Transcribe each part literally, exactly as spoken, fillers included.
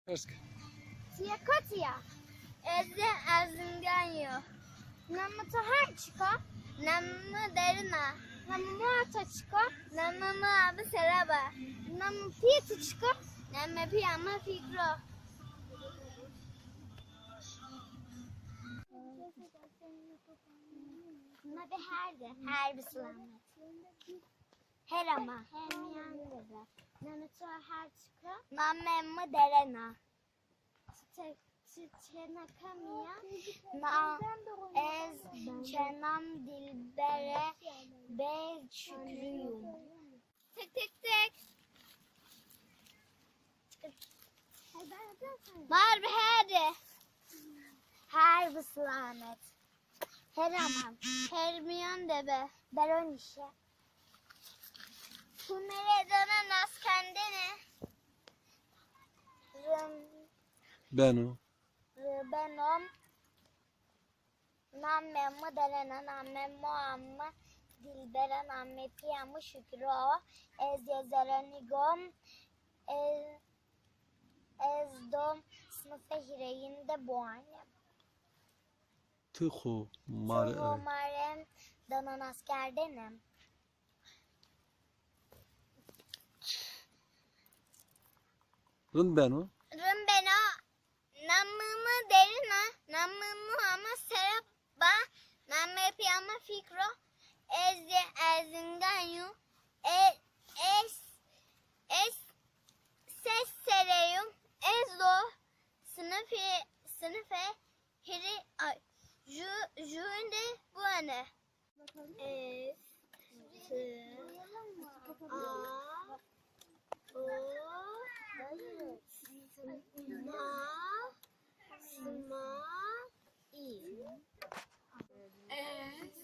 Pers ke. Ti yê kotî ya? Ez yê Erzingan yo. Namê to her çik o? Namê mi Derin a. Namê moa to çik o? Namê mi Abi Seraba. Namê pîyê to çik o? Namê pîya mi Fikro. Ma bi her de, her bi selamet. Her ama. Her miyan de be. Namê to her çik o? Namê mi Deren a. Ti, ti çêna kamî ya? Na, ez çênam Dilbere bê Şükrü yum. Tek tek tek. Mar bi her de. Her bi selamet. Her aman. Her miyan de be. Beron işe. Ti mi rê dana naskerdene. Rım. Beno. Rı beno. Namê mi Deren a, namê moa mi Dilber a, namê pîya mi Şükrü o. Ez yê Zerenigo. Ez, ez do sinifê hîrêyin de biwanî. Ti xo ma rê... Ti xo ma rê dana naskerdene. Rind beno? Rind beno. Namê mi Derin a, namê moa mi Serap a, namê pîya mi Fikro, ez yê Erzingan yo, e, ez, ez ses serre yo, ez do sinifê, sinifê hîrê, ay, ju, jûyîn de biwanî. Ez, ti, a, o, ma, sima, î. Ez,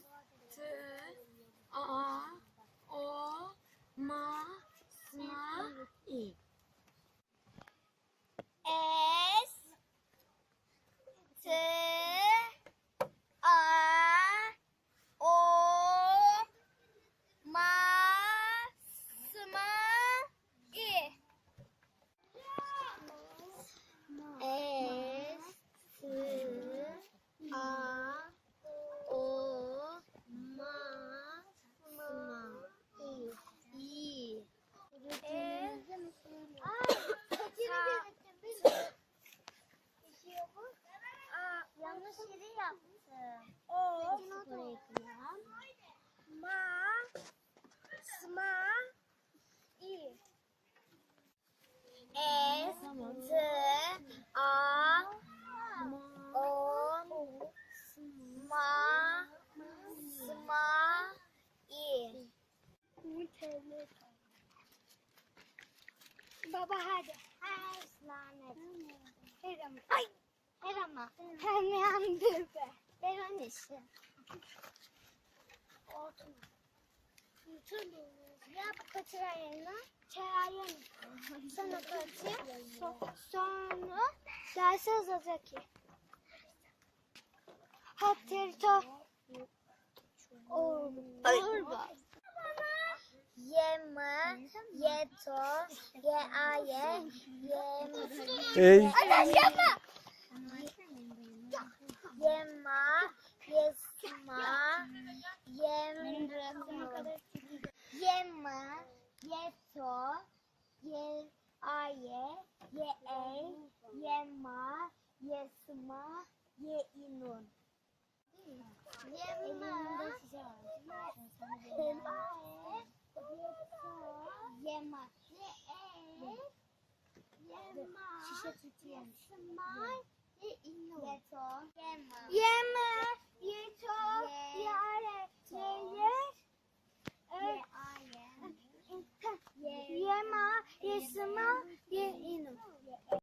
ti, a, o, ma, sima, î. Ez, ti, a, o, ma, sima, î. Ez, ti, a, o, ma, sima, î. Ê, a, ta, ta, a, yanlış yeri yaptım. O, ma, sma, i. Ez, ti, a, o, ma, sma, i. Baba, hadi. Her selamet. Her ama. Ay. Her ama. Her ne andır be. Beron işi. Oturma. Oturma. Ya bu kaçırayın mı? Çağırıyorum. Sana kaçayım. So-, sonra derse yazacak ki. Hatırta. O, ay. Yê mi, yê to, yê aye, yê mi. Ey. Yê mi, yê sima, yê mi. Yê mi, yê to, yê aye, yê ey, yê ma, yê sima, yê înûn. Yê ma, yê, yê ma, yê ey, yê ma, şişe tutayım, yê sima, yê înûn. Yê to, yê ma. Yê mi, yê to, yê